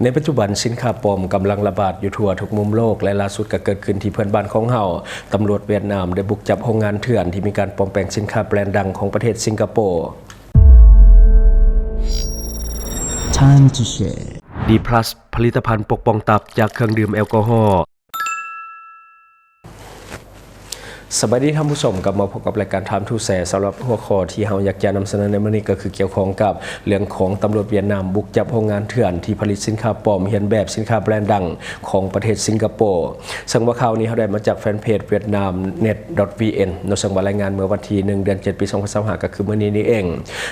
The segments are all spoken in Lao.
ໃນປັດຈຸບັນ, ສິນຄ້າປອມກຳລັງລະບາດຢູ່ທົ່ວທຸກມຸມໂລກ ແລະ ລ່າສຸດກໍເກີດຂຶ້ນທີ່ເພື່ອນບ້ານຂອງເຮົາ. ຕຳຫຼວດຫວຽດນາມໄດ້ບຸກຈັບໂຮງງານເຖື່ອນທີ່ມີການປອມແປງສິນຄ້າແບຣນດັງຂອງປະເທດສິງກະໂປ. Time to share. ດີພລັສ ຜະລິດຕະພັນປົກປ້ອງຕັບຈາກເຄື່ອງດື່ມແອລກໍຮໍ. ສະບາຍດີທ່ານຜູ້ຊົມ, ກັບມາພົບກັບລາຍການ Time to Share. ສຳລັບຫົວຂໍ້ທີ່ເຮົາຢາກຈະນຳສະເໜີໃນມື້ນີ້ ກໍຄືກ່ຽວຂ້ອງກັບເລື່ອງຂອງຕຳຫຼວດຫວຽດນາມບຸກຈັບໂຮງງານເຖື່ອນທີ່ຜະລິດສິນຄ້າປອມ, ຮຽນແບບສິນຄ້າແບຣນດັງຂອງປະເທດສິງກະໂປ. ເຊິ່ງວ່າຂ່າວນີ້ເຮົາໄດ້ມາຈາກແຟນເພຈ Vietnam Net dot V N ເນາະ, ເຊິ່ງວ່າລາຍງານເມື່ອວັນທີໜຶ່ງ ເດືອນເຈັດ ປີສອງພັນຊາວຫ້າ ກໍຄືມື້ນີ້ນີ້ເອງ.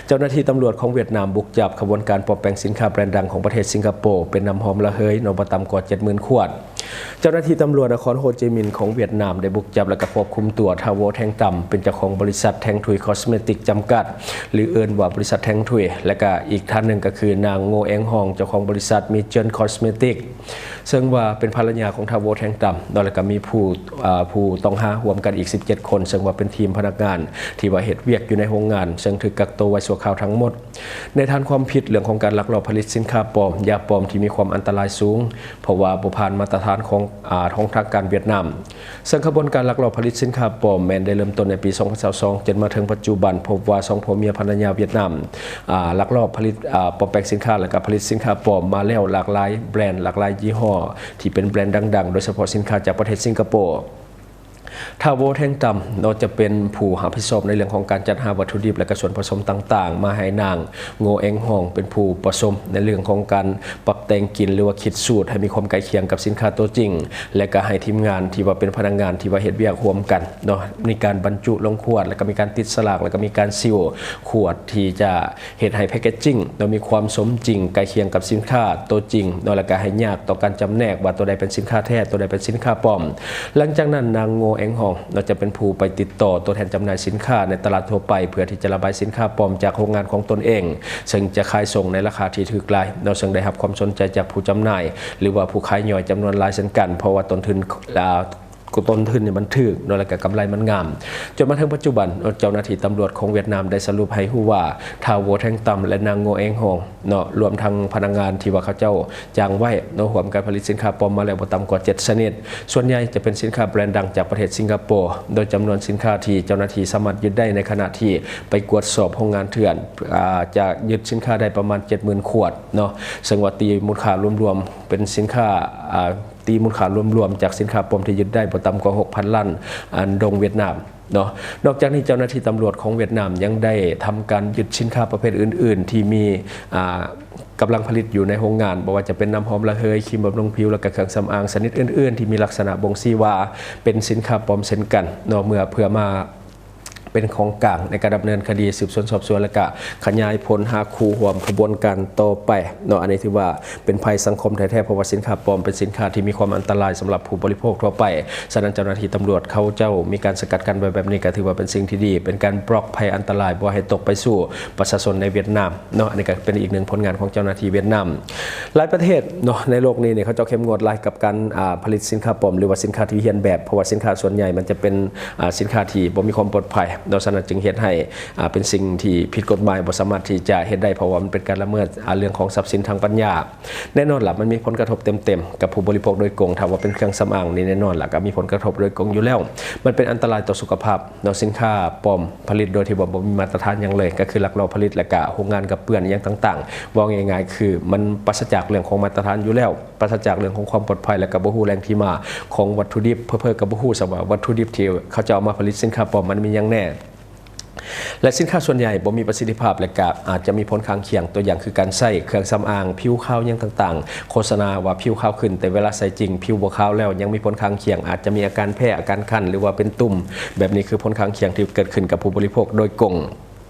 ເຈົ້າໜ້າທີ່ຕຳຫຼວດຂອງຫວຽດນາມບຸກຈັບຂະບວນການປອມແປງສິນຄ້າແບຣນດັງຂອງປະເທດສິງກະໂປ ເປັນນ້ຳຫອມລະເຫີຍເນາະ ບໍ່ຕ່ຳກວ່າເຈັດໝື່ນຂວດ. ເຈົ້າໜ້າທີ່ຕຳຫຼວດນະຄອນໂຮຈິມິນຂອງຫວຽດນາມ ໄດ້ບຸກຈັບ ແລະ ກະຄວບຄຸມຕົວ ທ້າວ ໂວ ແທງຕຳ ເປັນເຈົ້າຂອງບໍລິສັດແທງທຸຍຄອສເມຕິກຈຳກັດ ຫຼື ເອີ້ນວ່າບໍລິສັດແທງທຸຍ ແລະ ກະອີກທ່ານໜຶ່ງກໍຄືນາງ ໂງ ແອງຮອງ ເຈົ້າຂອງບໍລິສັດ ມີເຈີນຄອສເມຕິກ ເຊິ່ງວ່າເປັນພັນລະຍາຂອງທ້າວ ໂວ ແທງຕຳເນາະ ແລະ ກະມີຜູ້ ອາ ຜູ້ຕ້ອງຫາຮ່ວມກັນອີກສິບເຈັດຄົນ ເຊິ່ງວ່າເປັນທີມພະນັກງານທີ່ວ່າເຮັດວຽກຢູ່ໃນໂຮງງານ ເຊິ່ງຖືກກັກໂຕໄວ້ຊົ່ວຄາວທັງໝົດ. ໃນຖານຄວາມຜິດເລື່ອງຂອງການລັກລອບຜະລິດສິນຄ້າປອມ, ຢາປອມທີ່ມີຄວາມອັນຕະລາຍສູງ ເພາະວ່າບໍ່ຜ່ານມາດຕະຖານຂອງ ອາ ຂອງທາງການຫວຽດນາມ. ເຊິ່ງຂະບວນການລັກລອບຜະລິດສິນຄ້າປອມແມ່ນໄດ້ເລີ່ມຕົ້ນໃນປີສອງພັນຊາວສອງ ຈົນມາເຖິງປັດຈຸບັນ, ພົບວ່າສອງຜົວເມຍພັນລະຍາຫວຽດນາມ ອາ ລັກລອບຜະລິດ ອາ ປອມແປງສິນຄ້າ ແລະ ກະຜະລິດສິນຄ້າປອມມາແລ້ວຫຼາກຫຼາຍແບຣນ, ຫຼາກຫຼາຍຍີ່ຫໍ້ທີ່ເປັນແບຣນດັງໆ, ໂດຍສະເພາະສິນຄ້າຈາກປະເທດສິງກະໂປ. ທ້າວ ໂວ ແທງຕຳ ເນາະ ຈະເປັນຜູ້ຮັບຜິດຊອບໃນເລື່ອງຂອງການຈັດຫາວັດຖຸດິບ ແລະ ກະສ່ວນປະສົມຕ່າງໆ ມາໃຫ້ນາງ ໂງ ແອງຮອງ ເປັນຜູ້ປະສົມໃນເລື່ອງຂອງການປັບແຕ່ງກິ່ນ ຫຼືວ່າຄິດສູດໃຫ້ມີຄວາມໃກ້ຄຽງກັບສິນຄ້າຕົວຈິງ ແລະ ກະໃຫ້ທີມງານທີ່ວ່າເປັນພະນັກງານທີ່ວ່າເຮັດວຽກຮ່ວມກັນເນາະ ມີການບັນຈຸລົງຂວດ ແລະ ກະມີການຕິດສະຫຼາກ ແລະ ກະມີການຊີວຂວດທີ່ຈະ ເຮັດໃຫ້ແພັກເກດຈິງເນາະ ມີຄວາມສົມຈິງໃກ້ຄຽງກັບສິນຄ້າໂຕຈິງເນາະ ແລະ ກະໃຫ້ຍາກຕໍ່ການຈຳແນກວ່າໂຕໃດເປັນສິນຄ້າແທ້ ໂຕໃດເປັນສິນຄ້າປອມ. ຫຼັງຈາກນັ້ນ ນາງ ໂງ ແອງຮອງ ເນາະ ຈະເປັນຜູ້ໄປຕິດຕໍ່ຕົວແທນຈຳໜ່າຍສິນຄ້າໃນຕະຫຼາດທົ່ວໄປ ເພື່ອທີ່ຈະລະບາຍສິນຄ້າປອມຈາກໂຮງງານຂອງຕົນເອງ ເຊິ່ງຈະຂາຍສົ່ງໃນລາຄາທີ່ຖືກຫຼາຍເນາະ ເຊິ່ງໄດ້ຮັບຄວາມສົນໃຈຈາກຜູ້ຈຳໜ່າຍ ຫຼືວ່າຜູ້ຂາຍຍ່ອຍຈຳນວນຫຼາຍເຊັ່ນກັນ ເພາະວ່າຕົ້ນທຶນ ອາ ຕົ້ນທຶນນີ້ມັນຖືກເນາະ ແລ້ວກະກຳໄລມັນງາມ. ຈົນມາເຖິງປັດຈຸບັນເນາະ ເຈົ້າໜ້າທີ່ຕຳຫຼວດຂອງຫວຽດນາມໄດ້ສະຫຼຸບໃຫ້ຮູ້ວ່າ ທ້າວ ໂວ ແທງຕຳ ແລະ ນາງ ໂງ ແອງຮອງ ເນາະ ລວມທັງພະນັກງານທີ່ວ່າເຂົາເຈົ້າຈ້າງໄວ້ເນາະ ຮ່ວມກັນຜະລິດສິນຄ້າປອມມາແລ້ວບໍ່ຕ່ຳກວ່າເຈັດຊະນິດ. ສ່ວນໃຫຍ່ຈະເປັນສິນຄ້າແບຣນດັງຈາກປະເທດສິງກະໂປ, ໂດຍຈຳນວນສິນຄ້າທີ່ເຈົ້າໜ້າທີ່ສາມາດຍຶດໄດ້ໃນຂະນະທີ່ໄປກວດສອບໂຮງງານເຖື່ອນ ອາ ຈະຍຶດສິນຄ້າໄດ້ປະມານເຈັດໝື່ນຂວດເນາະ, ເຊິ່ງວ່າຕີມູນຄ່າລວມໆເປັນສິນຄ້າ ອາ ຕີມູນຄ່າລວມໆຈາກສິນຄ້າປອມທີ່ຍຶດໄດ້ບໍ່ຕ່ຳກວ່າຫົກພັນລ້ານ ອາ ດົງຫວຽດນາມເນາະ. ນອກຈາກນີ້ ເຈົ້າໜ້າທີ່ຕຳຫຼວດຂອງຫວຽດນາມຍັງໄດ້ທຳການຍຶດສິນຄ້າປະເພດອື່ນໆທີ່ມີ ອາ ກຳລັງຜະລິດຢູ່ໃນໂຮງງານ, ບໍ່ວ່າຈະເປັນນ້ຳຫອມລະເຫີຍ, ຄຣີມບຳລຸງຜິວ ແລະ ກະເຄື່ອງສຳອາງຊະນິດອື່ນໆທີ່ມີລັກສະນະບົ່ງຊີ້ວ່າເປັນສິນຄ້າປອມເຊັ່ນກັນເນາະ, ເມື່ອເພື່ອມາ ເປັນຂອງກາງໃນການດຳເນີນຄະດີ ສືບສວນສອບສວນ ແລະ ກະຂະຫຍາຍຜົນຫາຄູ່ຮ່ວມຂະບວນການຕໍ່ໄປເນາະ. ອັນນີ້ຖືວ່າເປັນໄພສັງຄົມແທ້ໆ ເພາະວ່າສິນຄ້າປອມເປັນສິນຄ້າທີ່ມີຄວາມອັນຕະລາຍສຳລັບຜູ້ບໍລິໂພກທົ່ວໄປ. ສະນັ້ນ ເຈົ້າໜ້າທີ່ຕຳຫຼວດເຂົາເຈົ້າມີການສະກັດກັ້ນໄວ້ແບບນີ້ ກໍຖືວ່າເປັນສິ່ງທີ່ດີ, ເປັນການບລັອກໄພອັນຕະລາຍບໍ່ໃຫ້ຕົກໄປສູ່ປະຊາຊົນໃນຫວຽດນາມເນາະ. ອັນນີ້ກໍເປັນອີກໜຶ່ງຜົນງານຂອງເຈົ້າໜ້າທີ່ຫວຽດນາມ. ຫຼາຍປະເທດເນາະ ໃນໂລກນີ້ນີ້ ເຂົາເຈົ້າເຂັ້ມງວດຫຼາຍກັບການ ອາ ຜະລິດສິນຄ້າປອມ ຫຼືວ່າສິນຄ້າທີ່ຮຽນແບບ, ເພາະວ່າສິນຄ້າສ່ວນໃຫຍ່ມັນຈະເປັນ ອາ ສິນຄ້າທີ່ບໍ່ມີຄວາມປອດໄພເນາະ, ສະນັ້ນຈຶ່ງເຮັດໃຫ້ ອາ ເປັນສິ່ງທີ່ຜິດກົດໝາຍ, ບໍ່ສາມາດທີ່ຈະເຮັດໄດ້ ເພາະວ່າມັນເປັນການລະເມີດ ອາ ເລື່ອງຂອງຊັບສິນທາງປັນຍາ. ແນ່ນອນລະ ມັນມີຜົນກະທົບເຕັມໆກັບຜູ້ບໍລິໂພກໂດຍກົງ. ຖ້າວ່າເປັນເຄື່ອງສຳອາງນີ້ ແນ່ນອນລະ ກໍມີຜົນກະທົບໂດຍກົງຢູ່ແລ້ວ. ມັນເປັນອັນຕະລາຍຕໍ່ສຸຂະພາບເນາະ. ສິນຄ້າປອມຜະລິດໂດຍທີ່ວ່າບໍ່ມີມາດຕະຖານຫຍັງເລີຍ, ກໍຄືລັກລອບຜະລິດ ແລະ ກະໂຮງງານກໍເປື້ອນຫຍັງຕ່າງໆ. ເວົ້າງ່າຍໆ ຄືມັນປາສະຈາກເລື່ອງຂອງມາດຕະຖານຢູ່ແລ້ວ. ປາສະຈາກເລື່ອງຂອງຄວາມປອດໄພ ແລະ ກໍບໍ່ຮູ້ແຫຼ່ງທີ່ມາຂອງວັດຖຸດິບ, ເຜີໆກໍບໍ່ຮູ້ຊ້ຳວ່າວັດຖຸດິບທີ່ເຂົາເຈົ້າເອົາມາຜະລິດສິນຄ້າປອມມັນມີຫຍັງແນ່ ແລະ ສິນຄ້າສ່ວນໃຫຍ່ບໍ່ມີປະສິດທິພາບ ແລະ ກໍອາດຈະມີຜົນຂ້າງຄຽງ, ຕົວຢ່າງຄືການໃຊ້ເຄື່ອງສຳອາງຜິວຂາວຫຍັງຕ່າງໆ ໂຄສະນາວ່າຜິວຂາວຂຶ້ນ ແຕ່ເວລາໃຊ້ຈິງຜິວບໍ່ຂາວແລ້ວ ຍັງມີຜົນຂ້າງຄຽງ, ອາດຈະມີອາການແພ້, ອາການຄັນ ຫຼືວ່າເປັນຕຸ່ມ. ແບບນີ້ຄືຜົນຂ້າງຄຽງທີ່ເກີດຂຶ້ນກັບຜູ້ບໍລິໂພກໂດຍກົງ.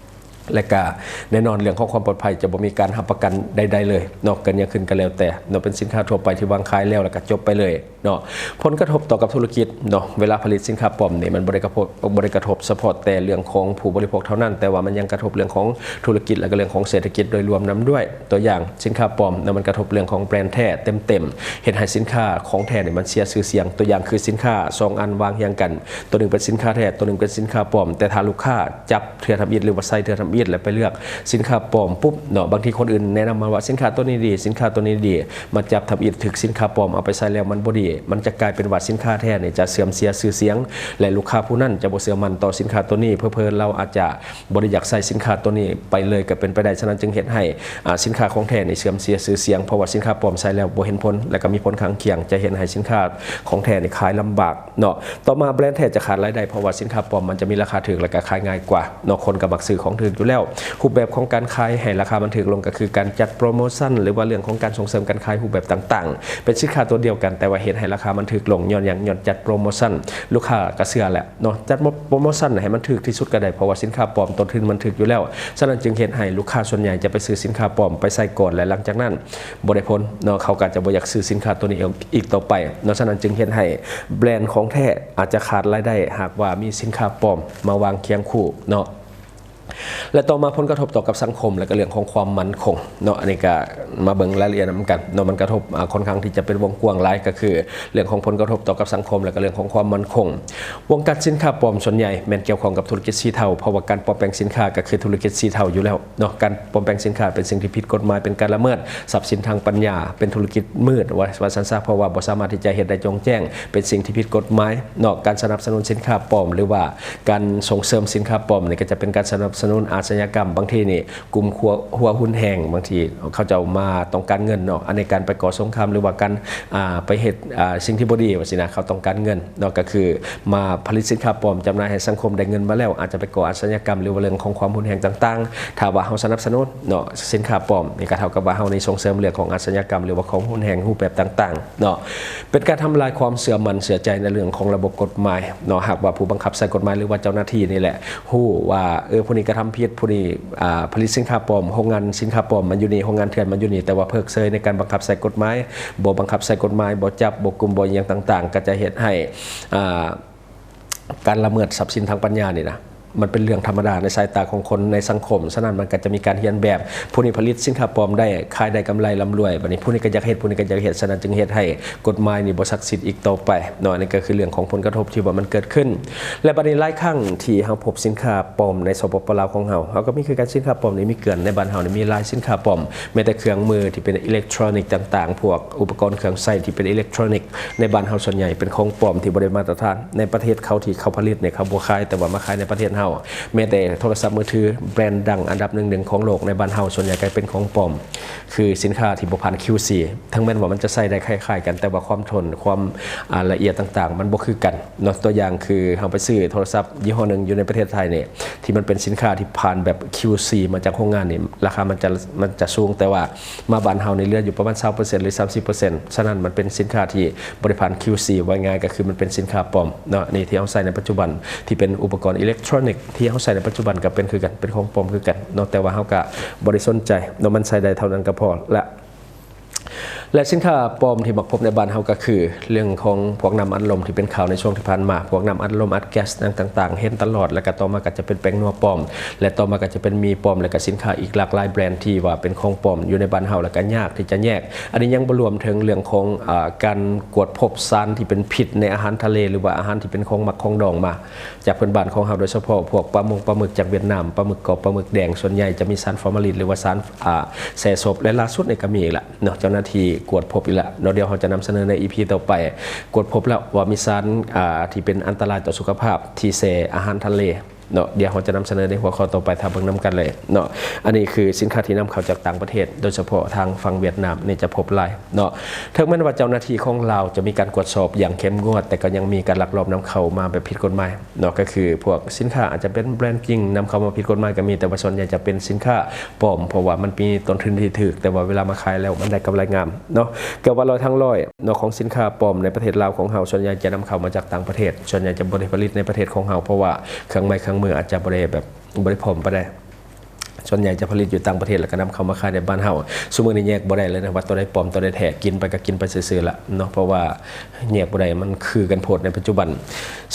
ແລະກະແນ່ນອນເລື່ອງຂອງຄວາມປອດໄພຈະບໍ່ມີການຮັບປະກັນໃດໆເລີຍເນາະ, ເກີດຫຍັງຂຶ້ນກໍແລ້ວແຕ່ເນາະ, ເປັນສິນຄ້າທົ່ວໄປທີ່ວາງຂາຍແລ້ວ ແລະກະຈົບໄປເລີຍ. ເນາະ. ຜົນກະທົບຕໍ່ກັບທຸລະກິດເນາະ ເວລາຜະລິດສິນຄ້າປອມນີ້ ມັນບໍ່ໄດ້ກະທົບ ບໍ່ໄດ້ກະທົບສະເພາະແຕ່ເລື່ອງຂອງຜູ້ບໍລິໂພກເທົ່ານັ້ນ, ແຕ່ວ່າມັນຍັງກະທົບເລື່ອງຂອງທຸລະກິດ ແລະ ກໍເລື່ອງຂອງເສດຖະກິດໂດຍລວມນຳດ້ວຍ. ຕົວຢ່າງສິນຄ້າປອມເນາະ ມັນກະທົບເລື່ອງຂອງແບຣນແທ້ເຕັມໆ ເຮັດໃຫ້ສິນຄ້າຂອງແທ້ນີ້ມັນເສຍຊື່ສຽງ. ຕົວຢ່າງຄືສິນຄ້າສອງອັນວາງຮຽງກັນ, ຕົວໜຶ່ງເປັນສິນຄ້າແທ້ ຕົວໜຶ່ງເປັນສິນຄ້າປອມ, ແຕ່ຖ້າລູກຄ້າຈັບເທື່ອທຳອິດ ຫຼືວ່າໃຊ້ເທື່ອທຳອິດ ແລ້ວໄປເລືອກສິນຄ້າປອມປຸບເນາະ, ບາງທີຄົນອື່ນແນະນຳມາວ່າສິນຄ້າໂຕນີ້ດີ ສິນຄ້າໂຕນີ້ດີ, ມາຈັບທຳອິດຖືກສິນຄ້າປອມເອົາໄປໃຊ້ແລ້ວມັນບໍ່ດີ, ມັນຈະກາຍເປັນວ່າສິນຄ້າແທ້ນີ້ຈະເສື່ອມເສຍຊື່ສຽງ ແລະ ລູກຄ້າຜູ້ນັ້ນຈະບໍ່ເຊື່ອໝັ້ນຕໍ່ສິນຄ້າໂຕນີ້, ເຜີໆລາວອາດຈະບໍ່ໄດ້ຢາກໃຊ້ສິນຄ້າໂຕນີ້ໄປເລີຍກໍເປັນໄປໄດ້. ສະນັ້ນຈຶ່ງເຮັດໃຫ້ ອາ ສິນຄ້າຂອງແທ້ນີ້ເສື່ອມເສຍຊື່ສຽງ, ເພາະວ່າສິນຄ້າປອມໃຊ້ແລ້ວບໍ່ເຫັນຜົນ ແລະ ກໍມີຜົນຂ້າງຄຽງ ຈະເຮັດໃຫ້ສິນຄ້າຂອງແທ້ນີ້ຂາຍລຳບາກເນາະ. ຕໍ່ມາແບຣນແທ້ຈະຂາດລາຍໄດ້ ເພາະວ່າສິນຄ້າປອມມັນຈະມີລາຄາຖືກ ແລະ ກໍຂາຍງ່າຍກວ່າເນາະ, ຄົນກໍມັກຊື້ຂອງຖືກຢູ່ແລ້ວ. ຮູບແບບຂອງການຂາຍໃຫ້ລາຄາມັນຖືກລົງ ກໍຄືການຈັດໂປຣໂມຊັນ ຫຼືວ່າເລື່ອງຂອງການສົ່ງເສີມການຂາຍຮູບແບບຕ່າງໆ, ເປັນສິນຄ້າຕົວດຽວກັນ ແຕ່ວ່າເຮັດໃຫ້ລາຄາມັນຖືກລົງ. ຍ້ອນຫຍັງ? ຍ້ອນຈັດໂປຣໂມຊັນ ລູກຄ້າກໍເຊື່ອແຫຼະເນາະ, ຈັດໂປຣໂມຊັນໃຫ້ມັນຖືກທີ່ສຸດກໍໄດ້ ເພາະວ່າສິນຄ້າປອມຕົ້ນທຶນມັນຖືກຢູ່ແລ້ວ. ສະນັ້ນຈຶ່ງເຮັດໃຫ້ລູກຄ້າສ່ວນໃຫຍ່ຈະໄປຊື້ສິນຄ້າປອມໄປໃຊ້ກ່ອນ ແລະ ຫຼັງຈາກນັ້ນ ບໍ່ໄດ້ຜົນເນາະ, ເຂົາກໍຈະບໍ່ຢາກຊື້ສິນຄ້າຕົວນີ້ອີກຕໍ່ໄປເນາະ. ສະນັ້ນຈຶ່ງເຮັດໃຫ້ແບຣນຂອງແທ້ອາດຈະຂາດລາຍໄດ້ ຫາກວ່າມີສິນຄ້າປອມມາວາງຄຽງຄູ່ເນາະ. ແລະ ຕໍ່ມາຜົນກະທົບຕໍ່ກັບສັງຄົມ ແລະ ກໍເລື່ອງຂອງຄວາມໝັ້ນຄົງເນາະ, ອັນນີ້ກໍມາເບິ່ງລາຍລະອຽດນຳກັນເນາະ. ມັນກະທົບ ອາ ຄ່ອນຂ້າງທີ່ຈະເປັນວົງກວ້າງຫຼາຍ ກໍຄືເລື່ອງຂອງຜົນກະທົບຕໍ່ກັບສັງຄົມ ແລະ ກໍເລື່ອງຂອງຄວາມໝັ້ນຄົງ. ວົງການສິນຄ້າປອມສ່ວນໃຫຍ່ແມ່ນກ່ຽວຂ້ອງກັບທຸລະກິດສີເທົາ, ເພາະວ່າການປອມແປງສິນຄ້າກໍຄືທຸລະກິດສີເທົາຢູ່ແລ້ວ ເນາະ. ການປອມແປງສິນຄ້າເປັນສິ່ງທີ່ຜິດກົດໝາຍ, ເປັນການລະເມີດຊັບສິນທາງປັນຍາ, ເປັນທຸລະກິດມືດ ວ່າ ວ່າຊັ້ນຊະ, ເພາະວ່າບໍ່ສາມາດທີ່ຈະເຮັດໄດ້ໂຈ່ງແຈ້ງ, ເປັນສິ່ງທີ່ຜິດກົດໝາຍເນາະ. ການສະໜັບສະໜູນສິນຄ້າປອມ ຫຼືວ່າການສົ່ງເສີມສິນຄ້າປອມນີ້ ກໍຈະເປັນການສະໜັບສະໜູນອາຊະຍາກຳ. ບາງທີນີ້ກຸ່ມຫົວ ຫົວຮຸນແຮງ ບາງທີເຂົາເຈົ້າມາຕ້ອງການເງິນເນາະ, ອັນໃນການໄປກໍ່ສົງຄາມ ຫຼືວ່າການ ອ່າ ໄປເຮັດ ອ່າ ສິ່ງທີ່ບໍ່ດີວ່າຊີ້ນະ, ເຂົາຕ້ອງການເງິນ ເນາະ, ກໍຄືມາຜະລິດສິນຄ້າປອມ ຈຳໜ່າຍໃຫ້ສັງຄົມໄດ້ເງິນມາແລ້ວ ອາດຈະໄປກໍ່ອາຊະຍາກຳ ຫຼືວ່າເລື່ອງຂອງຄວາມຮຸນແຮງຕ່າງໆ. ຖ້າວ່າເຮົາສະໜັບສະໜູນເນາະ ສິນຄ້າປອມນີ້ ກໍເທົ່າກັບວ່າເຮົານີ້ສົ່ງເສີມເລື່ອງຂອງອາຊະຍາກຳ ຫຼືວ່າຄວາມຮຸນແຮງຮູບແບບຕ່າງໆເນາະ, ເປັນການທຳລາຍຄວາມເຊື່ອໝັ້ນເຊື່ອໃຈໃນເລື່ອງຂອງລະບົບກົດໝາຍເນາະ. ຫາກວ່າຜູ້ບັງຄັບໃຊ້ກົດໝາຍ ຫຼືວ່າເຈົ້າໜ້າທີ່ນີ້ແຫຼະ ຮູ້ວ່າ ເອີ ຜູ້ນີ້ກະທຳຜິດ ຜູ້ນີ້ ອ່າ ຜະລິດສິນຄ້າປອມ, ໂຮງງານສິນຄ້າປອມມັນຢູ່ນີ້, ໂຮງງານເຖື່ອນມັນຢູ່ນີ້, ແຕ່ວ່າເພີກເຊີຍໃນການບັງຄັບໃຊ້ກົດໝາຍ, ບໍ່ບັງຄັບໃຊ້ກົດໝາຍ, ບໍ່ຈັບ, ບໍ່ກຸມ, ບໍ່ຫຍັງຕ່າງໆ, ກໍຈະເຮັດໃຫ້ ອ່າ ການລະເມີດຊັບສິນທາງປັນຍານີ້ນະ ມັນເປັນເລື່ອງທຳມະດາໃນສາຍຕາຂອງຄົນໃນສັງຄົມ. ສະນັ້ນມັນກໍຈະມີການຮຽນແບບ, ຜູ້ນີ້ຜະລິດສິນຄ້າປອມໄດ້, ຂາຍໄດ້ກຳໄລລ່ຳລວຍ, ບັດນີ້ຜູ້ນີ້ກໍຢາກເຮັດ, ຜູ້ນີ້ກໍຢາກເຮັດ, ສະນັ້ນຈຶ່ງເຮັດໃຫ້ກົດໝາຍນີ້ບໍ່ສັກສິດອີກຕໍ່ໄປເນາະ. ອັນນີ້ກໍຄືເລື່ອງຂອງຜົນກະທົບທີ່ວ່າມັນເກີດຂຶ້ນ. ແລະ ບັດນີ້ຫຼາຍຄັ້ງທີ່ເຮົາພົບສິນຄ້າປອມໃນ ສປປ ລາວ ຂອງເຮົາ, ເຮົາກໍມີຄືກັນ. ສິນຄ້າປອມນີ້ມີເກືອນ, ໃນບ້ານເຮົານີ້ມີຫຼາຍສິນຄ້າປອມ, ແມ້ແຕ່ເຄື່ອງມືທີ່ເປັນອີເລັກໂທຣນິກຕ່າງໆ, ພວກອຸປະກອນເຄື່ອງໃຊ້ທີ່ເປັນອີເລັກໂທຣນິກ ໃນບ້ານເຮົາສ່ວນໃຫຍ່ເປັນຂອງປອມທີ່ບໍ່ໄດ້ມາດຕະຖານ. ໃນປະເທດເຂົາທີ່ເຂົາຜະລິດນີ້ ເຂົາບໍ່ຂາຍ, ແຕ່ວ່າມາຂາຍໃນປະເທດເຮົາ. ແມ້ແຕ່ໂທລະສັບມືຖືແບຣນດັງອັນດັບໜຶ່ງໆຂອງໂລກ ໃນບ້ານເຮົາສ່ວນໃຫຍ່ກໍເປັນຂອງປອມ, ຄືສິນຄ້າທີ່ບໍ່ຜ່ານ ຄິວຊີ. ເຖິງແມ່ນວ່າມັນຈະໃຊ້ໄດ້ຄ້າຍໆກັນ, ແຕ່ວ່າຄວາມທົນ, ຄວາມ ອ່າ ລະອຽດຕ່າງໆ ມັນບໍ່ຄືກັນເນາະ. ຕົວຢ່າງຄືເຮົາໄປຊື້ໂທລະສັບຍີ່ຫໍ້ໜຶ່ງຢູ່ໃນປະເທດໄທນີ້ ທີ່ມັນເປັນສິນຄ້າທີ່ຜ່ານແບບ ຄິວຊີ ມາຈາກໂຮງງານນີ້, ລາຄາມັນຈະ ມັນຈະສູງ, ແຕ່ວ່າມາບ້ານເຮົານີ້ເຫຼືອຢູ່ປະມານ ຊາວເປີເຊັນ ຫຼື ສາມສິບເປີເຊັນ. ສະນັ້ນມັນເປັນສິນຄ້າທີ່ບໍ່ໄດ້ຜ່ານ ຄິວຊີ ວ່າງ່າຍກໍຄືມັນເປັນສິນຄ້າປອມເນາະ. ອັນນີ້ທີ່ເຮົາໃຊ້ໃນປັດຈຸບັນ ທີ່ເປັນອຸປະກອນອີເລັກໂທຣນິກທີ່ເຮົາໃຊ້ໃນປັດຈຸບັນ ກໍເປັນຄືກັນ, ເປັນຂອງປອມຄືກັນເນາະ, ແຕ່ວ່າເຮົາກໍບໍ່ໄດ້ສົນໃຈເນາະ, ມັນໃຊ້ໄດ້ເທົ່ານັ້ນກໍພໍລະ. ແລະ ສິນຄ້າປອມທີ່ມັກພົບໃນບ້ານເຮົາກໍຄືເລື່ອງຂອງພວກນ້ຳອັດລົມທີ່ເປັນຂ່າວໃນຊ່ວງທີ່ຜ່ານມາ, ພວກນ້ຳອັດລົມອັດແກັສຫຍັງຕ່າງໆ ເຫັນຕະຫຼອດ, ແລະ ກໍຕໍ່ມາກໍຈະເປັນແປ້ງນົວປອມ, ແລະ ຕໍ່ມາກໍຈະເປັນໝີ່ປອມ, ແລະ ກໍສິນຄ້າອີກຫຼາກຫຼາຍແບຣນທີ່ວ່າເປັນຂອງປອມຢູ່ໃນບ້ານເຮົາ ແລະ ກໍຍາກທີ່ຈະແຍກ. ອັນນີ້ຍັງບໍ່ລວມເຖິງເລື່ອງຂອງ ອາ ການກວດພົບສານທີ່ເປັນພິດໃນອາຫານທະເລ ຫຼືວ່າອາຫານທີ່ເປັນຂອງໝັກຂອງດອງມາຈາກເພື່ອນບ້ານຂອງເຮົາ, ໂດຍສະເພາະພວກປາມົງປາໝຶກຈາກຫວຽດນາມ, ປາໝຶກກອບ, ປາໝຶກແດງ, ສ່ວນໃຫຍ່ຈະມີສານຟໍມາລິນ ຫຼືວ່າສານ ອາ ແຊ່ສົບ, ແລະ ລ່າສຸດນີ້ກໍມີອີກລະ ເນາະ, ເຈົ້າໜ້າທີ່ກວດພົບອີກແລ້ວເນາະ. ດຽວເຮົາຈະນຳສະເໜີໃນ ອີພີ ຕໍ່ໄປ, ກວດພົບແລ້ວວ່າມີສານ ອ່າ ທີ່ເປັນອັນຕະລາຍຕໍ່ສຸຂະພາບທີ່ແຊ່ອາຫານທະເລເນາະ. ດຽວເຮົາຈະນຳສະເໜີໃນຫົວຂໍ້ຕໍ່ໄປ, ຖ້າເບິ່ງນຳກັນເລີຍເນາະ. ອັນນີ້ຄືສິນຄ້າທີ່ນຳເຂົ້າຈາກຕ່າງປະເທດ, ໂດຍສະເພາະທາງຝັ່ງຫວຽດນາມນີ້ຈະພົບຫຼາຍເນາະ. ເຖິງແມ່ນວ່າເຈົ້າໜ້າທີ່ຂອງລາວຈະມີການກວດສອບຢ່າງເຂັ້ມງວດ, ແຕ່ກໍຍັງມີການລັກລອບນຳເຂົ້າມາແບບຜິດກົດໝາຍ ເນາະ, ກໍຄືພວກສິນຄ້າອາດຈະເປັນແບຣນຈິງນຳເຂົ້າມາຜິດກົດໝາຍກໍມີ, ແຕ່ວ່າສ່ວນໃຫຍ່ຈະເປັນສິນຄ້າປອມ, ເພາະວ່າມັນມີຕົ້ນທຶນທີ່ຖືກ, ແຕ່ວ່າເວລາມາຂາຍແລ້ວມັນໄດ້ກຳໄລງາມເນາະ. ເກືອບວ່າຮ້ອຍທັງຮ້ອຍເນາະ ຂອງສິນຄ້າປອມໃນປະເທດລາວຂອງເຮົາ ສ່ວນໃຫຍ່ຈະນຳເຂົ້າມາຈາກຕ່າງປະເທດ, ສ່ວນໃຫຍ່ຈະບໍ່ໄດ້ຜະລິດໃນປະເທດຂອງເຮົາ, ເພາະວ່າເຄື່ອງໄມ້ເຄື່ອງມືອາດຈະບໍ່ໄດ້ແບບ ບໍ່ໄດ້ພ້ອມປານໃດ. ສ່ວນໃຫຍ່ຈະຜະລິດຢູ່ຕ່າງປະເທດ ແລ້ວກໍນຳເຂົ້າມາຂາຍໃນບ້ານເຮົາ. ຊຸມື້ນີ້ແຍກບໍ່ໄດ້ເລີຍນະ ວ່າໂຕໃດປອມ ໂຕໃດແທ້ ກິນໄປກໍກິນໄປຊື່ໆລະເນາະ ເພາະວ່າແຍກບໍ່ໄດ້ ມັນຄືກັນໂພດໃນປັດຈຸບັນ.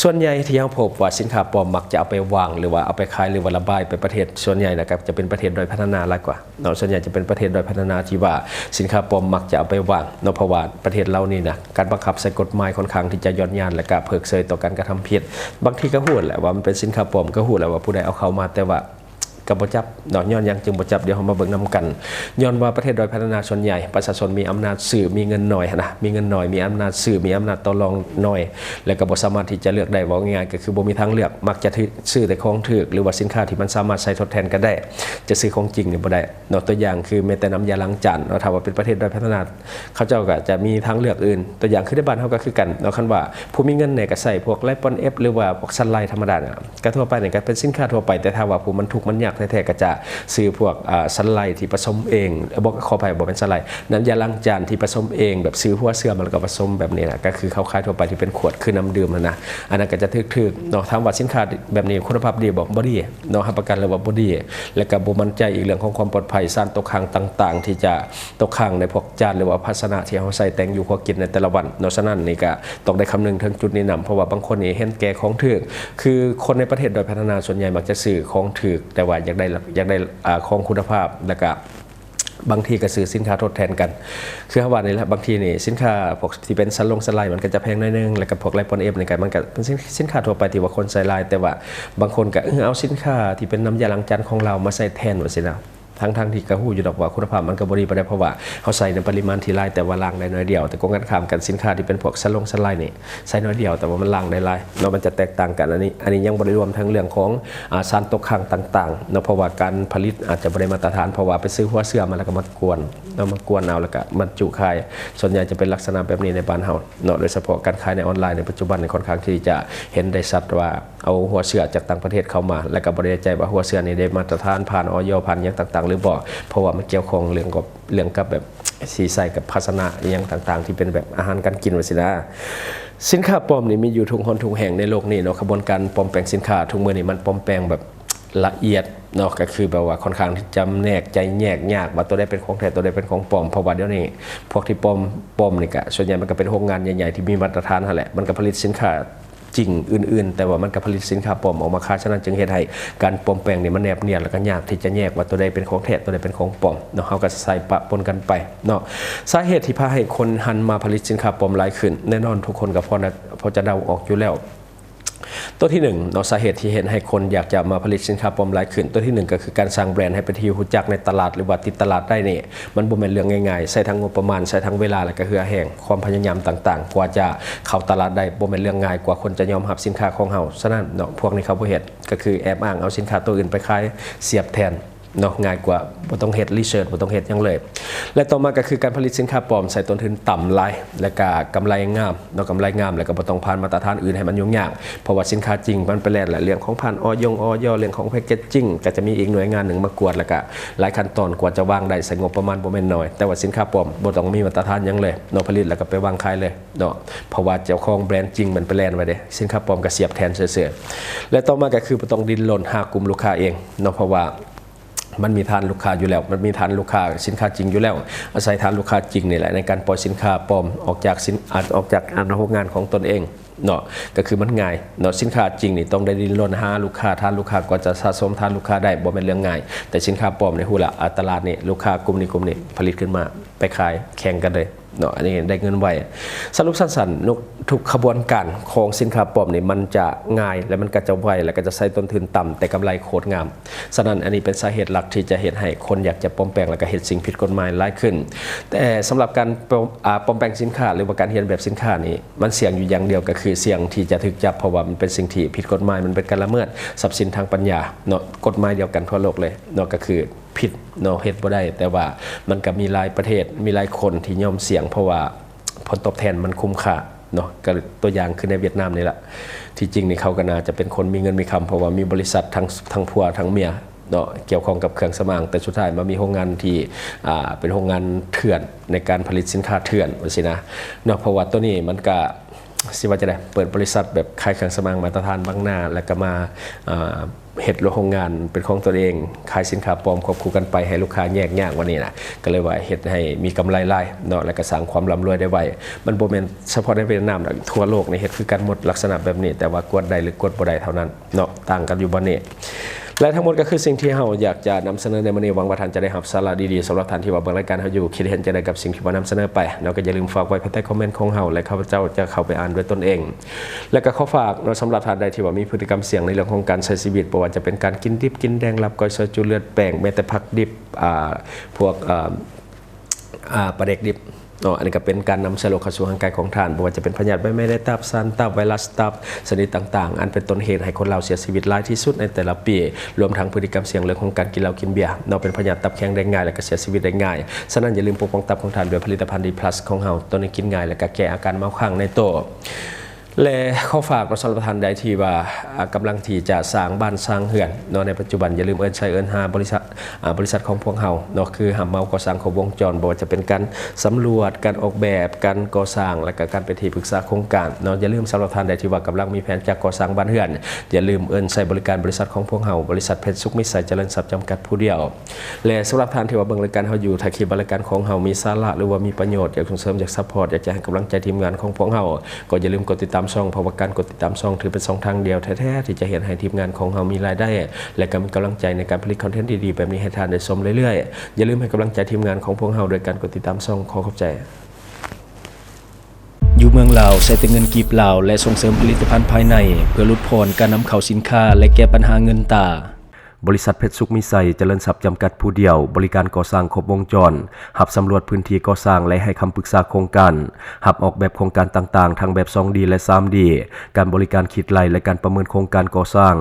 ສ່ວນໃຫຍ່ທີ່ເຮົາພົບວ່າສິນຄ້າປອມມັກຈະເອົາໄປວາງ ຫຼືວ່າເອົາໄປຂາຍ ຫຼືວ່າລະບາຍໄປປະເທດ ສ່ວນໃຫຍ່ນະ ກໍຈະເປັນປະເທດດ້ອຍພັດທະນາຫຼາຍກວ່າເນາະ. ສ່ວນໃຫຍ່ຈະເປັນປະເທດດ້ອຍພັດທະນາທີ່ວ່າສິນຄ້າປອມມັກຈະເອົາໄປວາງເນາະ ເພາະວ່າປະເທດເຮົານີ້ນະ ການບັງຄັບໃຊ້ກົດໝາຍຂ້ອນຂ້າງທີ່ຈະຫຍ້ອນຍານ ແລະກະເພິກເຊີຍຕໍ່ການກະທຳຜິດ. ບາງທີກໍຮູ້ແຫຼະວ່າມັນເປັນສິນຄ້າປອມ ກໍຮູ້ແຫຼະວ່າຜູ້ໃດເອົາເຂົ້າມາ ແຕ່ວ່າ ກໍບໍ່ຈັບເນາະ. ຍ້ອນຫຍັງຈຶ່ງບໍ່ຈັບ? ດຽວເຮົາມາເບິ່ງນຳກັນ. ຍ້ອນວ່າປະເທດດ້ອຍພັດທະນາສ່ວນໃຫຍ່ ປະຊາຊົນມີອຳນາດຊື້ ມີເງິນໜ້ອຍຫັ້ນນະ ມີເງິນໜ້ອຍ ມີອຳນາດຊື້ ມີອຳນາດຕໍ່ລອງໜ້ອຍ ແລ້ວກໍບໍ່ສາມາດທີ່ຈະເລືອກໄດ້. ເວົ້າງ່າຍໆ ກໍຄືບໍ່ມີທາງເລືອກ ມັກຈະຖື ຊື້ແຕ່ຂອງຖືກ ຫຼືວ່າສິນຄ້າທີ່ມັນສາມາດໃຊ້ທົດແທນກັນໄດ້ ຈະຊື້ຂອງຈິງນີ້ບໍ່ໄດ້ເນາະ. ຕົວຢ່າງຄືແມ້ແຕ່ນ້ຳຢາລ້າງຈານເນາະ ຖ້າວ່າເປັນປະເທດດ້ອຍພັດທະນາ ເຂົາເຈົ້າກໍຈະມີທາງເລືອກອື່ນ. ຕົວຢ່າງຄືໃນບ້ານເຮົາກໍຄືກັນເນາະ ຄັນວ່າຜູ້ມີເງິນແດ່ກໍໃຊ້ພວກໄລປອນເອັຟ ຫຼືວ່າພວກຊັນໄລທຳມະດານີ້ ກໍທົ່ວໄປນີ້ກໍເປັນສິນຄ້າທົ່ວໄປ, ແຕ່ຖ້າວ່າຜູ້ມັນທຸກມັນຍາກແທ້ໆ ກໍຈະຊື້ພວກ ອາ ຊັນໄລທີ່ປະສົມເອງ, ບໍ່, ຂໍອະໄພ, ບໍ່ແມ່ນຊັນໄລ, ນ້ຳຢາລ້າງຈານທີ່ປະສົມເອງ, ແບບຊື້ຫົວເຊື້ອມາແລ້ວກໍປະສົມແບບນີ້ນະ, ກໍຄືເຂົາຂາຍທົ່ວໄປທີ່ເປັນຂວດ ຄືນ້ຳດື່ມຫັ້ນນະ. ອັນນັ້ນກໍຈະຖືກໆເນາະ. ຖາມວ່າສິນຄ້າແບບນີ້ຄຸນນະພາບດີບໍ່? ບໍ່ດີເນາະ, ຮັບປະກັນເລີຍວ່າບໍ່ດີ. ແລ້ວກໍບໍ່ໝັ້ນໃຈອີກເລື່ອງຂອງຄວາມປອດໄພ, ສານຕົກຄ້າງຕ່າງໆ ທີ່ຈະຕົກຄ້າງໃນພວກຈານ ຫຼືວ່າພາຊະນະທີ່ເຮົາໃຊ້ແຕ່ງຢູ່ຄົວກິນໃນແຕ່ລະວັນເນາະ. ສະນັ້ນນີ້ກໍ ຕ້ອງໄດ້ຄຳນຶງເຖິງຈຸດນີ້ນຳ, ເພາະວ່າບາງຄົນນີ້ເຫັນແກ່ຂອງຖືກ. ຄືຄົນໃນປະເທດດ້ອຍພັດທະນາສ່ວນໃຫຍ່ມັກຈະຊື້ຂອງຖືກ, ແຕ່ວ່າຢາກໄດ້, ຢາກໄດ້, ອາ, ຂອງຄຸນນະພາບ, ແລ້ວກະບາງທີກໍຊື້ສິນຄ້າທົດແທນກັນ. ຄືເຮົາວ່ານີ້ແຫຼະ, ບາງທີນີ້ສິນຄ້າພວກທີ່ເປັນຊັນລົງຊັນໄລ ມັນກໍຈະແພງໜ້ອຍໜຶ່ງ, ແລ້ວກໍພວກໄລປອນເອັຟນີ້ກໍ ມັນກໍເປັນສິນ, ສິນຄ້າທົ່ວໄປທີ່ວ່າຄົນໃຊ້ຫຼາຍ, ແຕ່ວ່າບາງຄົນກໍ, ເອີ, ເອົາສິນຄ້າທີ່ເປັນນ້ຳຢາລ້າງຈານຂອງລາວມາໃຊ້ແທນ ວ່າຊີ້ນະ. ທັງໆທີ່ກໍຮູ້ຢູ່ດອກວ່າຄຸນນະພາບມັນກໍບໍ່ດີປານໃດ, ເພາະວ່າເຮົາໃສ່ໃນປະລິມານທີ່ຫຼາຍ ແຕ່ວ່າລ້າງໄດ້ໜ້ອຍດຽວ. ແຕ່ກົງກັນຂ້າມກັນ, ສິນຄ້າທີ່ເປັນພວກຊັນລົງຊັນໄລນີ້ ໃສ່ໜ້ອຍດຽວ ແຕ່ວ່າມັນລ້າງໄດ້ຫຼາຍເນາະ, ມັນຈະແຕກຕ່າງກັນ. ອັນນີ້, ອັນນີ້ຍັງບໍ່ໄດ້ລວມເຖິງເລື່ອງຂອງ, ອາ, ສານຕົກຄ້າງຕ່າງໆເນາະ, ເພາະວ່າການຜະລິດອາດຈະບໍ່ໄດ້ມາດຕະຖານ, ເພາະວ່າໄປຊື້ຫົວເຊື້ອມາແລ້ວກໍມາກວນເນາະ, ມາກວນເອົາ ແລ້ວກໍບັນຈຸຂາຍ. ສ່ວນໃຫຍ່ຈະເປັນລັກສະນະແບບນີ້ໃນບ້ານເຮົາເນາະ, ໂດຍສະເພາະການຂາຍໃນອອນລາຍໃນປັດຈຸບັນນີ້ ຂ້ອນຂ້າງທີ່ຈະເຫັນໄດ້ຊັດວ່າ ເອົາຫົວເຊື້ອຈາກຕ່າງປະເທດເຂົ້າມາ ແລ້ວກໍບໍ່ໄດ້ໃຈວ່າຫົວເຊື້ອນີ້ໄດ້ມາດຕະຖານ ຜ່ານ ອອຍ ຜ່ານຫຍັງຕ່າງໆ ຫຼືບໍ່, ເພາະວ່າມັນກ່ຽວຂ້ອງເລື່ອງກັບ, ເລື່ອງກັບແບບ ທີ່ໃສ່ກັບພາຊະນະອີ່ຫຍັງຕ່າງໆ ທີ່ເປັນແບບອາຫານການກິນວ່າຊີ້ນະ. ສິນຄ້າປອມນີ້ມີຢູ່ທຸກບ່ອນທຸກແຫ່ງໃນໂລກນີ້ເນາະ, ຂະບວນການປອມແປງສິນຄ້າທຸກມື້ນີ້ມັນປອມແປງແບບລະອຽດເນາະ, ກໍຄືແບບວ່າຂ້ອນຂ້າງທີ່ຈຳແນກໃຈແຍກຍາກວ່າໂຕໃດເປັນຂອງແທ້ ໂຕໃດເປັນຂອງປອມ, ເພາະວ່າດຽວນີ້ພວກທີ່ປອມ, ປອມນີ້ກະສ່ວນໃຫຍ່ມັນກະເປັນໂຮງງານໃຫຍ່ໆ ທີ່ມີມາດຕະຖານຫັ້ນແຫຼະ, ມັນກະຜະລິດສິນຄ້າ ຈິງອື່ນໆ, ແຕ່ວ່າມັນກໍຜະລິດສິນຄ້າປອມອອກມາຂາຍ, ສະນັ້ນຈຶ່ງເຮັດໃຫ້ການປອມແປງນີ້ມັນແນບນຽນ ແລ້ວກໍຍາກທີ່ຈະແຍກວ່າໂຕໃດເປັນຂອງແທ້ ໂຕໃດເປັນຂອງປອມເນາະ, ເຮົາກໍໃສ່ປະປົນກັນໄປເນາະ. ສາເຫດທີ່ພາໃຫ້ຄົນຫັນມາຜະລິດສິນຄ້າປອມຫຼາຍຂຶ້ນ, ແນ່ນອນທຸກຄົນກໍພໍນະ, ພໍຈະເດົາອອກຢູ່ແລ້ວ. ຕົວທີໜຶ່ງເນາະ, ສາເຫດທີ່ເຮັດໃຫ້ຄົນຢາກຈະມາຜະລິດສິນຄ້າປອມຫຼາຍຂຶ້ນ, ຕົວທີໜຶ່ງກໍຄືການສ້າງແບຣນໃຫ້ເປັນທີ່ຮູ້ຈັກໃນຕະຫຼາດ ຫຼືວ່າຕິດຕະຫຼາດໄດ້ນີ້ ມັນບໍ່ແມ່ນເລື່ອງງ່າຍໆ, ໃຊ້ທັງງົບປະມານ, ໃຊ້ທັງເວລາ ແລ້ວກໍເຫື່ອແຮງ, ຄວາມພະຍາຍາມຕ່າງໆ ກວ່າຈະເຂົ້າຕະຫຼາດໄດ້ ບໍ່ແມ່ນເລື່ອງງ່າຍ, ກວ່າຄົນຈະຍອມຮັບສິນຄ້າຂອງເຮົາ. ສະນັ້ນເນາະ, ພວກນີ້ເຂົາບໍ່ເຮັດ, ກໍຄືແອບອ້າງເອົາສິນຄ້າຕົວອື່ນໄປຂາຍ ສຽບແທນເນາະ, ງ່າຍກວ່າ, ບໍ່ຕ້ອງເຮັດ research, ບໍ່ຕ້ອງເຮັດຫຍັງເລີຍ. ແລະ ຕໍ່ມາກໍຄືການຜະລິດສິນຄ້າປອມ ໃຊ້ຕົ້ນທຶນຕ່ຳຫຼາຍ ແລະ ກໍກຳໄລງາມເນາະ, ກຳໄລງາມ ແລ້ວກໍບໍ່ຕ້ອງຜ່ານມາດຕະຖານອື່ນໃຫ້ມັນຫຍຸ້ງຍາກ, ເພາະວ່າສິນຄ້າຈິງມັນໄປແລ່ນແຫຼະ, ເລື່ອງຂອງຜ່ານ ອອຍ ອອຍ ເລື່ອງຂອງ packaging ກໍຈະມີອີກໜ່ວຍງານໜຶ່ງມາກວດ ແລ້ວກໍ ຫຼາຍຂັ້ນຕອນກວ່າຈະວາງໄດ້, ໃຊ້ງົບປະມານບໍ່ແມ່ນໜ້ອຍ. ແຕ່ວ່າສິນຄ້າປອມບໍ່ຕ້ອງມີມາດຕະຖານຫຍັງເລີຍເນາະ, ຜະລິດແລ້ວກໍໄປວາງຂາຍເລີຍເນາະ, ເພາະວ່າເຈົ້າຂອງແບຣນຈິງມັນໄປແລ່ນໄວ້ເດ້, ສິນຄ້າປອມກໍສຽບແທນຊື່ໆ. ແລະ ຕໍ່ມາກໍຄືບໍ່ຕ້ອງດີ້ນລົນຫາກຸ່ມລູກຄ້າເອງເນາະ, ເພາະວ່າມັນມີຖານລູກຄ້າຢູ່ແລ້ວ, ມັນມີຖານລູກຄ້າສິນຄ້າຈິງຢູ່ແລ້ວ, ອາໄສຖານລູກຄ້າຈິງນີ້ແຫຼະໃນການປ່ອຍສິນຄ້າປອມອອກຈາກສິນ, ອາ, ອອກຈາກ, ອາ, ໂຮງງານຂອງຕົນເອງ. ເນາະ, ກໍຄືມັນງ່າຍເນາະ, ສິນຄ້າຈິງນີ້ຕ້ອງໄດ້ດີ້ນລົນຫາລູກຄ້າ, ຖານລູກຄ້າ ກວ່າຈະສະສົມຖານລູກຄ້າໄດ້ ບໍ່ແມ່ນເລື່ອງງ່າຍ, ແຕ່ສິນຄ້າປອມນີ້ຮູ້ລະ, ອາ, ຕະຫຼາດນີ້ ລູກຄ້າກຸ່ມນີ້, ກຸ່ມນີ້ ຜະລິດຂຶ້ນມາໄປຂາຍແຂ່ງກັນເລີຍເນາະ, ອັນນີ້ໄດ້ເງິນໄວ. ສະຫຼຸບສັ້ນໆ, ທຸກຂະບວນການຂອງສິນຄ້າປອມນີ້ ມັນຈະງ່າຍ ແລະ ມັນກໍຈະໄວ ແລະ ກໍຈະໃຊ້ຕົ້ນທຶນຕ່ຳ ແຕ່ກຳໄລໂຄດງາມ. ສະນັ້ນ ອັນນີ້ເປັນສາເຫດຫຼັກທີ່ຈະເຮັດໃຫ້ຄົນຢາກຈະປອມແປງ ແລະ ກໍເຮັດສິ່ງຜິດກົດໝາຍຫຼາຍຂຶ້ນ. ແຕ່ສຳລັບການປອມ, ອາ, ປອມແປງສິນຄ້າ ຫຼືວ່າການຮຽນແບບສິນຄ້ານີ້ ມັນສ່ຽງຢູ່ຢ່າງດຽວ ກໍຄືສ່ຽງທີ່ຈະຖືກຈັບ, ເພາະວ່າມັນເປັນສິ່ງທີ່ຜິດກົດໝາຍ, ມັນເປັນການລະເມີດຊັບສິນທາງປັນຍາເນາະ, ກົດໝາຍດຽວກັນທົ່ວໂລກເລີຍເນາະ, ກໍຄືຜິດເນາະ, ເຮັດບໍ່ໄດ້. ແຕ່ວ່າມັນກໍມີຫຼາຍປະເທດ, ມີຫຼາຍຄົນທີ່ຍອມສ່ຽງ ເພາະວ່າຜົນຕອບແທນມັນຄຸ້ມຄ່າເນາະ, ກໍຕົວຢ່າງຄືໃນຫວຽດນາມນີ້ລະ. ທີ່ຈິງນີ້ເຂົາກໍໜ້າຈະເປັນຄົນມີເງິນມີຄຳ, ເພາະວ່າມີບໍລິສັດທັງ, ທັງຜົວທັງເມຍ ເນາະ, ກ່ຽວຂ້ອງກັບເຄື່ອງສຳອາງ, ແຕ່ສຸດທ້າຍມາມີໂຮງງານທີ່, ອາ, ເປັນໂຮງງານເຖື່ອນໃນການຜະລິດສິນຄ້າເຖື່ອນ ວ່າຊີ້ນະເນາະ, ເພາະວ່າໂຕນີ້ມັນກະ ຊິວ່າຈັ່ງໃດ ເປີດບໍລິສັດແບບຂາຍເຄື່ອງສຳອາງມາດຕະຖານບັງໜ້າ ແລ້ວກໍມາ ເອີ ເຮັດໂຮງງານເປັນຂອງຕົນເອງ ຂາຍສິນຄ້າປອມຄວບຄູ່ກັນໄປໃຫ້ລູກຄ້າແຍກຍາກວ່ານີ້ນະ ກໍເລີຍວ່າເຮັດໃຫ້ມີກຳໄລຫຼາຍເນາະ ແລ້ວກໍສ້າງຄວາມລ່ຳລວຍໄດ້ໄວ. ມັນບໍ່ແມ່ນສະເພາະໃນຫວຽດນາມດອກ ທົ່ວໂລກນີ້ເຮັດຄືກັນໝົດ ລັກສະນະແບບນີ້ ແຕ່ວ່າກວດໄດ້ ຫຼື ກວດບໍ່ໄດ້ເທົ່ານັ້ນເນາະ ຕ່າງກັນຢູ່ບ່ອນນີ້. ແລະ ທັງໝົດກໍຄືສິ່ງທີ່ເຮົາຢາກຈະນຳສະເໜີໃນມື້ນີ້. ຫວັງວ່າທ່ານຈະໄດ້ຮັບສາລະດີໆ. ສຳລັບທ່ານທີ່ວ່າເບິ່ງລາຍການເຮົາຢູ່ ຄິດເຫັນຈັ່ງໃດກັບສິ່ງທີ່ວ່ານຳສະເໜີໄປເນາະ ກໍຢ່າລືມຝາກໄວ້ພາຍໃຕ້ຄອມເມັນຂອງເຮົາ ແລະ ຂ້າພະເຈົ້າຈະເຂົ້າໄປອ່ານດ້ວຍຕົນເອງ. ແລະ ກໍຂໍຝາກເນາະ ສຳລັບທ່ານໃດທີ່ວ່າມີພຶດຕິກຳສ່ຽງໃນເລື່ອງຂອງການໃຊ້ຊີວິດ ບໍ່ວ່າຈະເປັນການກິນດິບກິນແດງ ລາບກ້ອຍ ຊອຍຈຸ ເລືອດແປງ ແມ້ແຕ່ຜັກດິບ ອ່າ ພວກ ເອີ ອ່າ ປາເດັກດິບເນາະ ອັນນີ້ກໍເປັນການນຳເຊື້ອໂລກເຂົ້າສູ່ຮ່າງກາຍຂອງທ່ານ ບໍ່ວ່າຈະເປັນພະຍາດໃບໄມ້ໃນຕັບ, ສັນ, ຕັບ, ໄວຣັສຕັບຊະນິດຕ່າງໆ ອັນເປັນຕົ້ນເຫດໃຫ້ຄົນລາວເສຍຊີວິດຫຼາຍທີ່ສຸດໃນແຕ່ລະປີ, ລວມທັງພຶດຕິກຳສ່ຽງເລື່ອງຂອງການກິນເຫຼົ້າກິນເບຍເນາະ ເປັນພະຍາດຕັບແຂງໄດ້ງ່າຍ ແລະ ກໍເສຍຊີວິດໄດ້ງ່າຍ. ສະນັ້ນ ຢ່າລືມປົກປ້ອງຕັບຂອງທ່ານດ້ວຍຜະລິດຕະພັນ ດີພລັສ ຂອງເຮົາ, ໂຕນີ້ກິນງ່າຍ ແລະ ກໍແກ້ອາການເມົາຄ້າງໃນໂຕ. ແລະ ຂໍຝາກເນາະ ສຳລັບທ່ານໃດທີ່ວ່າ ອ່າ ກຳລັງທີ່ຈະສ້າງບ້ານສ້າງເຮືອນເນາະ ໃນປັດຈຸບັນ ຢ່າລືມເອີ້ນໃຊ້ເອີ້ນຫາບໍລິສັດ ອ່າ ບໍລິສັດຂອງພວກເຮົາເນາະ ຄືຮັບເໝົາກໍ່ສ້າງຄົບວົງຈອນ, ບໍ່ວ່າຈະເປັນການສຳຫຼວດ, ການອອກແບບ, ການກໍ່ສ້າງ ແລະ ກະການເປັນທີ່ປຶກສາໂຄງການເນາະ. ຢ່າລືມ ສຳລັບທ່ານໃດທີ່ວ່າກຳລັງມີແຜນຈະກໍ່ສ້າງບ້ານເຮືອນ, ຢ່າລືມເອີ້ນໃຊ້ບໍລິການບໍລິສັດຂອງພວກເຮົາ, ບໍລິສັດເພັດສຸກມີໄຊຈະເລີນຊັບຈຳກັດຜູ້ດຽວ. ແລະ ສຳລັບທ່ານທີ່ວ່າເບິ່ງລາຍການເຮົາຢູ່, ຖ້າຄິດວ່າລາຍການຂອງເຮົາມີສາລະ ຫຼືວ່າມີປະໂຫຍດ, ຢາກສົ່ງເສີມ, ຢາກຊັບພອດ, ຢາກຈະໃຫ້ກຳລັງໃຈທີມງານຂອງພວກເຮົາ, ກໍຢ່າລືມກົດຕິດຕາມຊ່ອງ, ເພາະວ່າການກົດຕິດຕາມຊ່ອງຖືເປັນຊ່ອງທາງດຽວແທ້ໆ ທີ່ຈະເຮັດໃຫ້ທີມງານຂອງເຮົາມີລາຍໄດ້ ແລະ ກໍມີກຳລັງໃຈໃນການຜະລິດຄອນເທັນດີໆແບບນີ້ໃຫ້ທ່ານໄດ້ຊົມເລື້ອຍໆ. ຢ່າລືມໃຫ້ກຳລັງໃຈທີມງານຂອງພວກເຮົາດ້ວຍການກົດຕິດຕາມຊ່ອງ. ຂໍຂອບໃຈ. ຢູ່ເມືອງລາວໃຊ້ແຕ່ເງິນກີບລາວ ແລະ ສົ່ງເສີມຜະລິດຕະພັນພາຍໃນ ເພື່ອຫຼຸດຜ່ອນການນຳເຂົ້າສິນຄ້າ ແລະ ແກ້ປັນຫາເງິນຕາ. ບໍລິສັດເພັດສຸກມີໄຊຈະເລີນຊັບຈຳກັດຜູ້ດຽວ, ບໍລິການກໍ່ສ້າງຄົບວົງຈອນ, ຮັບສຳຫຼວດພື້ນທີ່ກໍ່ສ້າງ ແລະ ໃຫ້ຄຳປຶກສາໂຄງການ, ຮັບອອກແບບໂຄງການຕ່າງໆ ທັງແບບສອງດີ ແລະ ສາມດີ, ການບໍລິການຄິດໄລ່ ແລະ ການປະເມີນໂຄງການກໍ່ສ້າງ,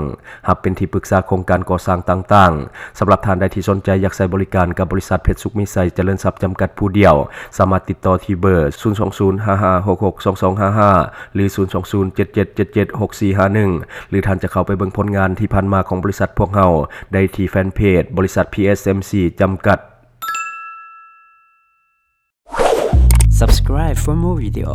ຮັບເປັນທີ່ປຶກສາໂຄງການກໍ່ສ້າງຕ່າງໆ. ສຳລັບທ່ານໃດທີ່ສົນໃຈຢາກໃຊ້ບໍລິການກັບບໍລິສັດເພັດສຸກມີໄຊຈະເລີນຊັບຈຳກັດຜູ້ດຽວ, ສາມາດຕິດຕໍ່ທີ່ເບີ ສູນສອງສູນ ຫ້າຫ້າຫົກຫົກ ສອງສອງຫ້າຫ້າ ຫຼື ສູນສອງສູນ ເຈັດເຈັດເຈັດເຈັດ ຫົກສີ່ຫ້າໜຶ່ງ ຫຼື ທ່ານຈະເຂົ້າໄປເບິ່ງຜົນງານທີ່ຜ່ານມາຂອງບໍລິສັດພວກເຮົາໄດ້ທີ່ແຟນເພຈບໍລິສັດ ພີເອັສເອັມຊີ ຈຳກັດ. Subscribe for more video.